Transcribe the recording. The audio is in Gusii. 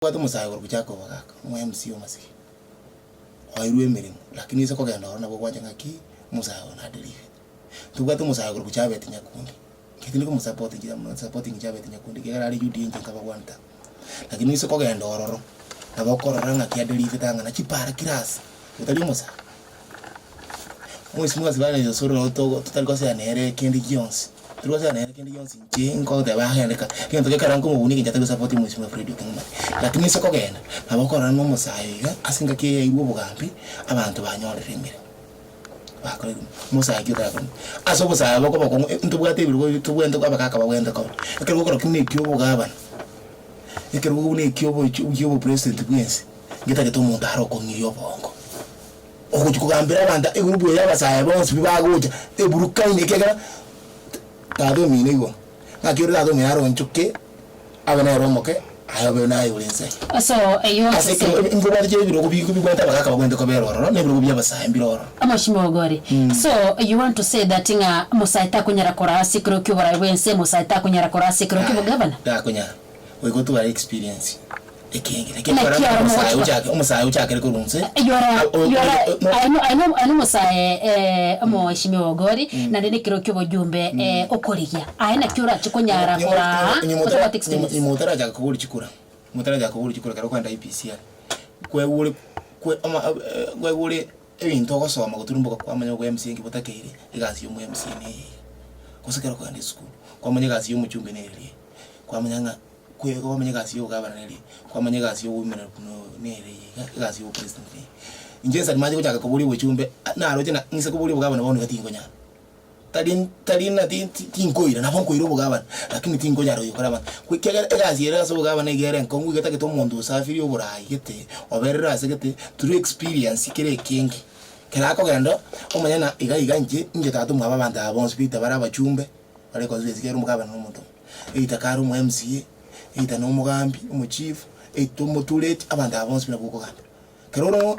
Obwate omosae korwa gochaka obogaka, omo MC omasike, oirwe emeremo, lakini ase kogenda ororo nabo ogwancha ng'aki omosae oyo naderivete. Tobwate omosae korwa Chabeti Nyakundi, inche tindi komosupport inche am not supporting Chabeti Nyakundi ekiagera are UDA inche nkabagwanete amo. Lakini ase kogenda ororo, nabo okorora ng'aki aderivete ang'ana chipara kera ase, otari omosae. Omwesimiwa Sibani Osoro nabo togo totari gosea nere kende gionsi, tori gosea nere kende gionsi inche nkogoteba agende ka, egento gekero nkomobunia egento atari gosapoti omwesimiwa Fred Okengo Mbae. Lakini ase kogenda, nabo okorora na omosae iga ase engaki eye yairwe obogambi, abanto banyorire emeremo, bakorire omosae ki otarakore Ase obosae bokoba okong'u ntobwate ebirogo tobwenerete abagaka babwenerete koba, ekero gokora ki buna ekio obogabana, ekero buna ekio obochie kia obopresident bwa ense, ngetagete omonto are okong'iria obongo. Ogochia kogambera abanto egurupu eye y'abasae bonsi pi bagocha eburukaine ekiagera tata omino igoro. Naki ore tata omino aronchoke abe nere omoke aye obe naye ore inse. So eyio Ase ase ekero nkobwate chiria ebirogo bi bibwate abagaka babwenerete kobera ororo na ebirogo bia abasae mbire ororo. Omochimi ogore. So you want to say that ng'a mosae takonyara koraa ase ekero ki'oborai bw'ense, mosae takonyara koraa ase ekero ki'obogavana? Takonyara. Goika otware experience. Ekenge Naki aro omosae mogochia ochake omosae ochakere korwa inse You are a- o- you are o- no- I know I know I know omosae eh, omoeshimiwa Ogori naende nekero kia obojumbe eh, okorigia aye naki orache konyara koraa otabwate experience. Nyuma otarachaka kobori chikura, nyuma otarachaka kobori chikura ekero okogenda IEBC aria, kwegure kwe ama kwegure ebinto ogosoma goturumboka kwamanya obo MCA nki botakeire, egasi ya omo MCA neye iga. Gose ekero okogenda esukuru, kwamanya egasi ya omochumbe nere riria, kwamanya ng'a. Kwamanya egasi ya obogabana nere eye, kwamanya egasi ya oboimereri nere eye iga, egasi ya obopresident nere eye. Inche insa nimache gochaka koboria obochumbe, naroche na ng'ise koboria obogabana bono iga tinkonyara. Tari tari ng'a ti ti tinkoira, nabo nkoira obogabana, lakini tinkonyara oyokora abanto. Ekiagera egasi ere ase obogabana iga ere enkong'u iga etagete omonto osafirie oborai gete, oberire ase gete, through experience kere ekenge. Kero akogenda, omanye ng'a iga iga inche, inche tata omwabo abanto aba bonsi pi bare abachumbe, bare constituency ekero omogabana na omonto omo. Either kare omo MCA, either na omogambi, omochief, either omotureti, abanto aba bonsi buna bokogambera. Ekero ore.